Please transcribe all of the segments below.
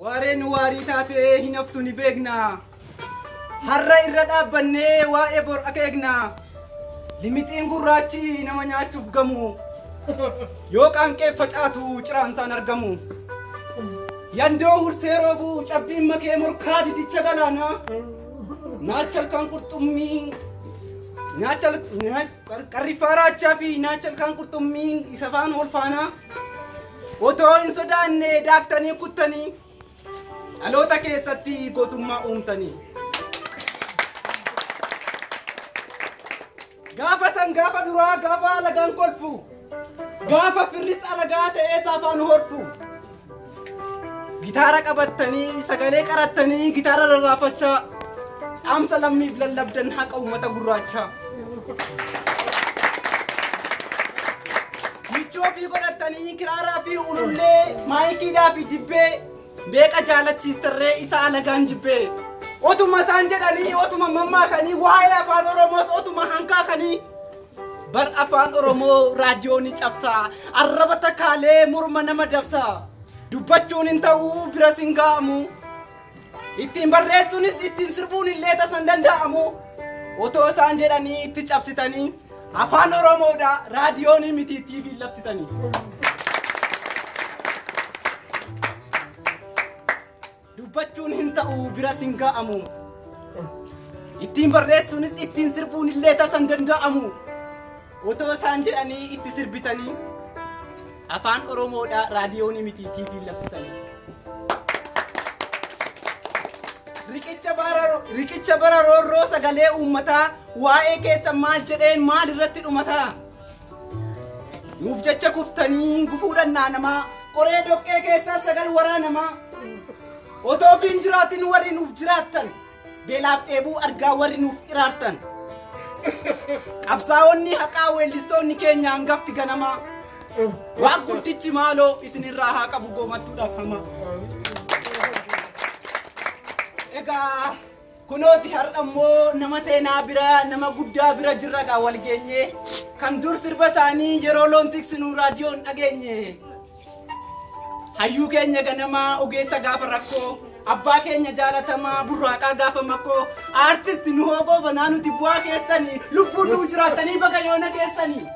Waareen waarii taatee hin haftu ni beekna. Har'a irra dhaabbannee waa'ee bor akeekna. Limixiin gurraachi nama nyaachuuf gamu. Yoo qaanqee facaatu ciraansaan argamu. Yandoo hursee roobuu cabbiin makee morkaa didicha galaanaa. Naacha halkan qurxummii naacha qarriffaa raachaa fi naacha halkan qurxummii isa faan ol faanaa. Otoo hin sodaanne daaktanii kuttanii dhaloota keessatti gootummaa uumtanii. Gaafa san gaafa duraa gaafa alagaan kolfu gaafa firris alagaa ta'ee saafaan horfu. Gitaara qabattanii sagalee qarattanii gitaara rarraafachaa dhaamsa lammiif lallabdan haqa uummata gurraachaa. Michoo fi godhattanii kiraaraa fi ulullee maayikiidhaa fi dibbee beeqa jaalachiistarree isa alagaan jibbee. Otuma isaan jedhanii otuma mammaakanii waa'ee afaan Oromoos otuma hankaakanii bar afaan Oromoo raadiyoo ni cabsaa arraba takaalee morma nama dabsaa dubbachuun hin ta'uu bira sin ga'amu ittiin barreessuunis ittiin sirbuun illee tasan danda'amu otoo isaan jedhanii itti cabsitanii afaan Oromoodha raadiyoo ni miti TV labsitanii. Dubbachuun hin ta'uu bira sin ga'amu ittiin barreessuunis ittiin sirbuun illee tasan danda'amu otoo isaan jedhanii itti sirbitanii afaan Oromoodha raadiyoo ni miti TV labsitanii. Riqicha bara roorroo sagalee uummataa waa'ee keessa maal jedheen maal irratti dhumataa nuuf jecha kuftanii gufuudhaan naanamaa qoree doqqee keessaa sagal waraanamaa. Otoo ofiin jiraatin warri nuuf jiraattan beelaaf dheebuu argaa warri nuuf iraartan. Qabsaa'onni haqaa weellistoonni keenya hangafti ganamaa waan guddichi maaloo isinirraa haa qabu goomattuudhaaf hamaa. Egaa kunooti har'a immoo nama seenaa bira nama guddaa bira jirra gaa wal geenye kan dur sirba isaanii yeroo loon tiksinuu raadiyoon dhageenye. Hayyuu keenya ganamaa ogeessa gaafa rakkoo abbaa keenya jaalatamaa burraaqaa gaafa makkoo aartisti nu hoogoo banaa nuti bu'aa keessanii lubbuun nuu jiraattanii baga yoona keessanii.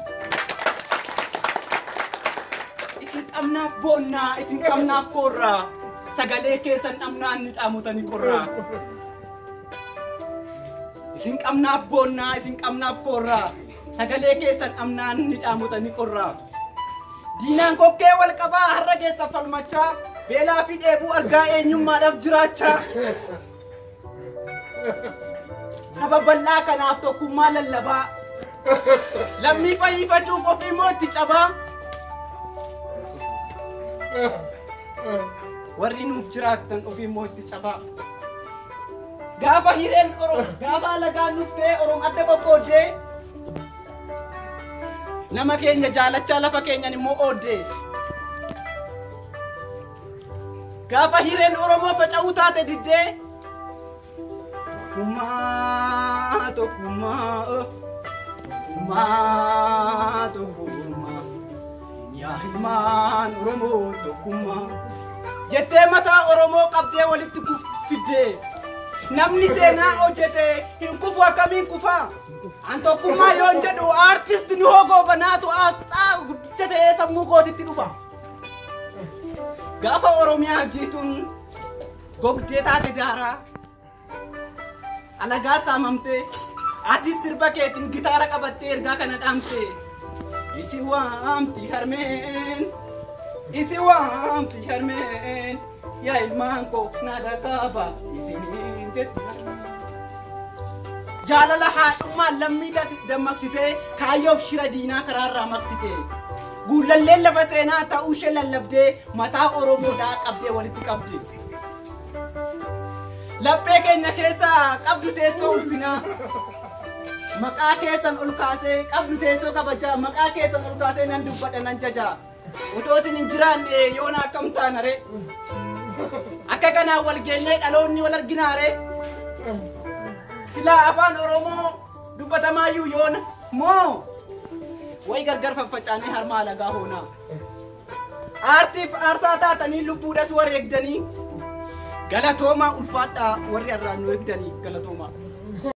Isin qabnaaf boonnaa isin qabnaaf koorraa sagalee keessan dhabnaan ni dhaamotanii qorraa. Isin qabnaaf boonnaa isin qabnaaf koorraa sagalee keessan dhabnaan ni dhaamotanii qorraa. Diinaan kokkee wal qabaa har'a keessa falmachaa beelaa fi dheebuu argaa eenyummaadhaaf jiraachaa. Saba bal'aa kanaaf tokkummaa lallabaa lammii fayyifachuuf ofii immoo itti cabaa. Warri nuuf jiraatan ofii immoo itti cabaa. Gaafa hireen Oromoo gaafa alagaan dhuftee Oromoo adda qoqqooddee nama keenya jaalachaa lafa keenyan immoo ooddee. Gaafa hireen Oromoo faca'uu taate diddee tokkummaa tokkummaa tokkummaa tokkummaa yaa ilmaan Oromoo tokkummaa jettee mataa Oromoo qabdee walitti fiddee namni seenaa hojjete hin kufu akkamiin kufaa? An tokkummaa yoon jedhu aartisti nu hoogoo banaatu aasxaa guddicha ta'ee sammuu kootitti dhufa. Gaafa Oromiyaa jiituun gogdee taate daaraa alagaa saamamtee atis sirba keetiin gitaara qabattee ergaa kana dhaamte isi waamti harmeen isi waamti harmeen yaa ilmaan koo na dhaqaba isiniin jetti. Jaalala haadhummaa lammii dammaqsitee kaayyoof shira diinaa karaarraa maqsitee guullalleen lafa seenaa ta'uu ishee lallabdee mataa Oromoodhaa qabdee walitti qabde. Laphee keenya keessaa qabdu teessoo ulfinaa maqaa keessan ol kaasee qabdu teessoo kabajaa maqaa keessan ol kaasee nan dubbadha nan jajaa otoo isin hin jiraanne yoona akkam taana ree akka kanaan wal geenyee dhaloonni wal arginaa ree. Silaa afaan Oromoo dubbatamaayyuu yoona moo way gargar faffacaanee harma alagaa hoonaa. Aartiif aarsaa taatanii lubbuudhas wareegdanii Galatoomaa, ulfaadhaa warri har'aan nu eegdanii, galatoomaa.